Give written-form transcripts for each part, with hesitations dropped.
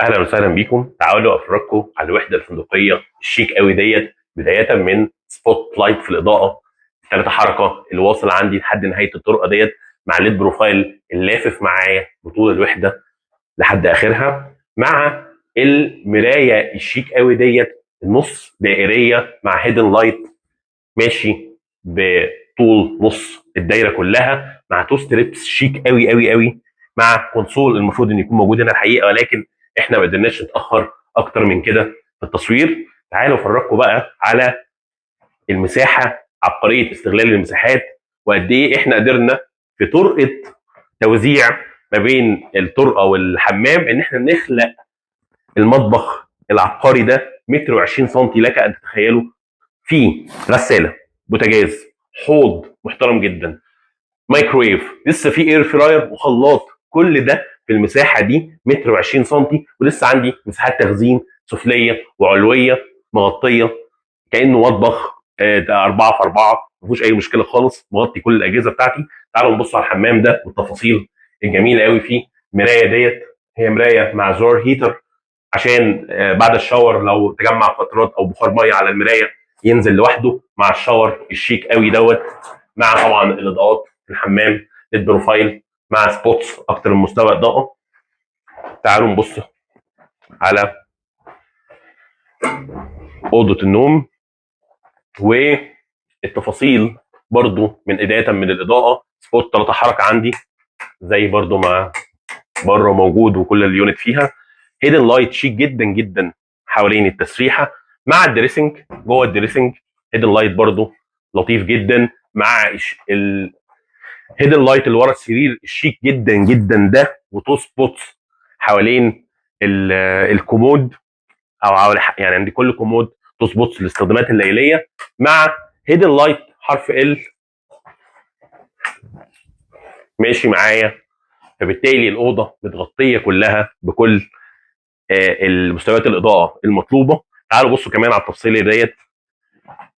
اهلا وسهلا بيكم. تعالوا افرجكم على الوحدة الفندقية الشيك قوي ديت، بداية من spot light في الاضاءة ثلاثة حركة اللي واصل عندي لحد نهاية الطرقه ديت، مع LED profile اللافف معايا بطول الوحدة لحد اخرها، مع المراية الشيك قوي ديت النص دائريه مع hidden light ماشي بطول نص الدايرة كلها، مع two strips شيك قوي قوي قوي، مع console المفروض ان يكون موجود هنا الحقيقه، ولكن احنا ما قدرناش نتاخر اكتر من كده في التصوير. تعالوا افرجكم بقى على المساحه، عبقرية استغلال المساحات، وقد ايه احنا قدرنا في طرقه توزيع ما بين الطرقه والحمام ان احنا نخلق المطبخ العبقري ده، متر و20 سم. لك ان تتخيلوا في غساله، بوتاجاز، حوض محترم جدا، مايكرويف، لسه في air fryer وخلاط، كل ده في المساحة دي متر و20 سم، ولسه عندي مساحات تخزين سفليه وعلويه مغطيه كانه مطبخ 4 في 4، ما فيهوش اي مشكلة خالص، مغطي كل الاجهزة بتاعتي. تعالوا نبص على الحمام ده والتفاصيل الجميلة قوي فيه. المراية ديت هي مراية مع زرار heater عشان بعد ال shower لو تجمع قطرات او بخار مية على المراية ينزل لوحده، مع ال shower الشيك قوي دوت، مع طبعا الاضاءات في الحمام LED profile مع spots اكتر من مستوى اضاءه. تعالوا نبص على اوضة النوم والتفاصيل برضو، من بداية من الاضاءة spot ثلاثة حركة عندي زي برضو ما بره موجود وكل ال unit فيها hidden light شيك جدا جدا حوالين التسريحه، مع ال dressing، جوه ال dressing hidden light برضو لطيف جدا، مع ال hidden light اللي ورا السرير الشيك جدا جدا ده، و two spots حوالين الكومود او حوالي يعني عند كل كومود two spots للاستخدامات الليليه، مع hidden light حرف L ماشي معايا. فبالتالي الاوضة متغطيه كلها بكل المستويات الاضاءة المطلوبه. تعالوا بصوا كمان على التفصيله ديت.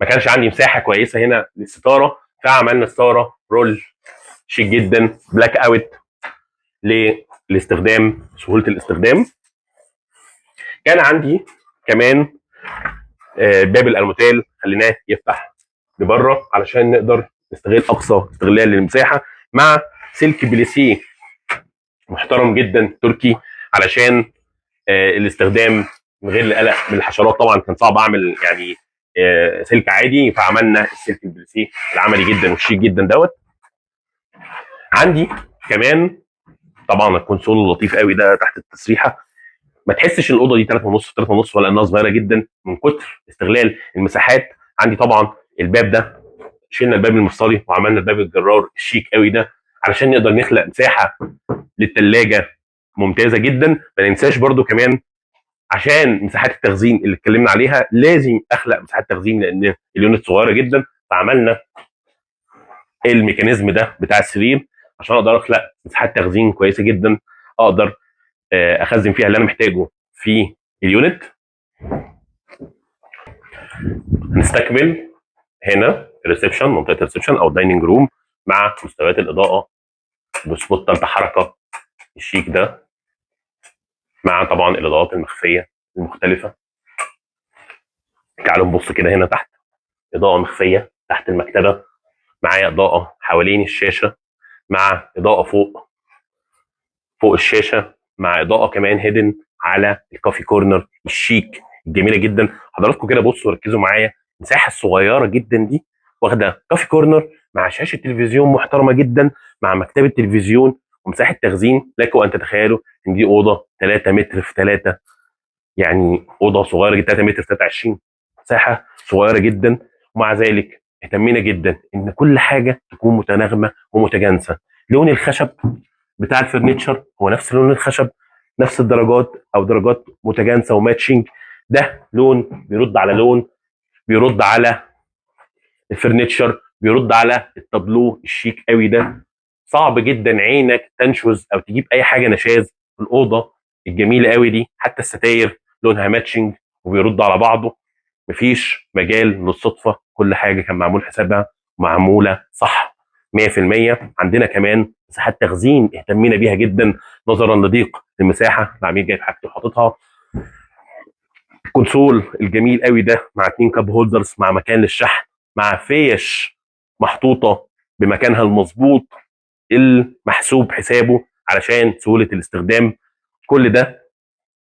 ما كانش عندي مساحة كويسة هنا للستاره، فعملنا ستارة roll شيك جدا blackout للاستخدام، سهولة الاستخدام. كان عندي كمان باب الالموتال خليناه يفتح لبره علشان نقدر نستغل اقصى استغلال للمساحه، مع سلك بليسيه محترم جدا تركي علشان الاستخدام من غير القلق من الحشرات. طبعا كان صعب اعمل يعني سلك عادي، فعملنا السلك البليسيه العملي جدا والشيك جدا دوت. عندي كمان طبعا ال console اللطيف قوي ده تحت التسريحه. ما تحسش ان الاوضة دي 3 ونص 3 ونص ولا انها صغيرة جدا من كتر استغلال المساحات. عندي طبعا الباب ده، شلنا الباب المفصلي وعملنا الباب الجرار الشيك قوي ده علشان نقدر نخلق مساحة للثلاجه ممتازة جدا. ما ننساش برضو كمان عشان مساحات التخزين اللي اتكلمنا عليها، لازم اخلق مساحات تخزين لان ال unit صغيرة جدا، فعملنا ال mechanism ده بتاع السرير عشان اقدر اخلق مساحات تخزين كويسة جدا اقدر اخزن فيها اللي انا محتاجه في ال unit. نستكمل هنا ال reception، منطقة ال reception او dining room، مع مستويات الاضاءة ب spot ثالثة حركة الشيك ده، مع طبعا الاضاءات المخفيه المختلفه. تعالوا نبص كده هنا تحت، اضاءه مخفية تحت المكتبه، معايا اضاءه حوالين الشاشة، مع اضاءه فوق فوق الشاشة، مع اضاءه كمان hidden على ال coffee corner الشيك الجميلة جدا. حضراتكم كده بصوا ركزوا معايا، المساحة الصغيرة جدا دي واخده coffee corner مع شاشة تلفزيون محترمه جدا، مع مكتبه تلفزيون ومساحة تخزين. لكم ان تتخيلوا ان دي اوضة 3 متر في 3، يعني اوضة صغيرة جدا، 3 متر في 23، مساحة صغيرة جدا، ومع ذلك اهتمينا جدا ان كل حاجة تكون متناغمه ومتجانسه. لون الخشب بتاع ال furniture هو نفس لون الخشب، نفس الدرجات او درجات متجانسة و matching، ده لون بيرد على لون، بيرد على ال furniture، بيرد على التابلو الشيك قوي ده. صعب جدا عينك تنشز او تجيب اي حاجة نشاز في الاوضة الجميلة قوي دي. حتى الستاير لونها matching وبيرد على بعضه، مفيش مجال للصدفه، كل حاجة كان معمول حسابها، معمولة صح. 100%. عندنا كمان مساحات تخزين اهتمينا بيها جدا نظرا لضيق المساحة، العميل جايب حاجته وحاططها. ال console الجميل قوي ده مع 2 cup holders، مع مكان للشحن، مع فيش محطوطة بمكانها المظبوط المحسوب حسابه علشان سهولة الاستخدام. كل ده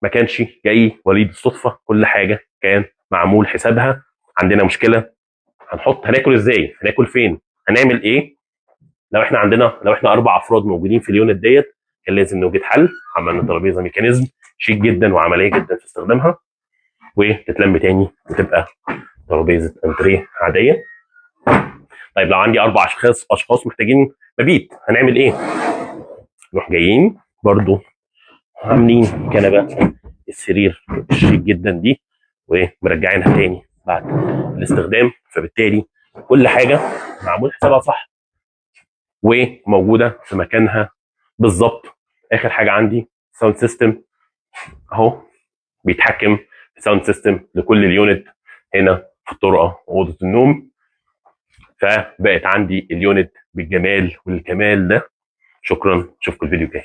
ما كانش جاي وليد الصدفة، كل حاجة كان معمول حسابها. عندنا مشكلة، هنحط هناكل ازاي؟ هناكل فين؟ هنعمل ايه؟ لو احنا 4 افراد موجودين في ال unit ديت، كان لازم نوجد حل. عملنا ترابيزة mechanism شيك جدا وعملية جدا في استخدامها، وتتلم تاني وتبقى ترابيزة انتريه عادية. طيب لو عندي 4 اشخاص محتاجين مبيت، هنعمل ايه؟ نروح جايين برضو عاملين كنبة السرير الشيك جدا دي ومرجعينها تاني بعد الاستخدام. فبالتالي كل حاجة معمول حسابها صح وموجودة في مكانها بالظبط. اخر حاجة عندي sound system اهو، بيتحكم في sound system لكل ال unit هنا في الطرقه واوضه النوم. فبقت عندي ال unit بالجمال والكمال ده. شكرا، اشوفكم الفيديو الجاي.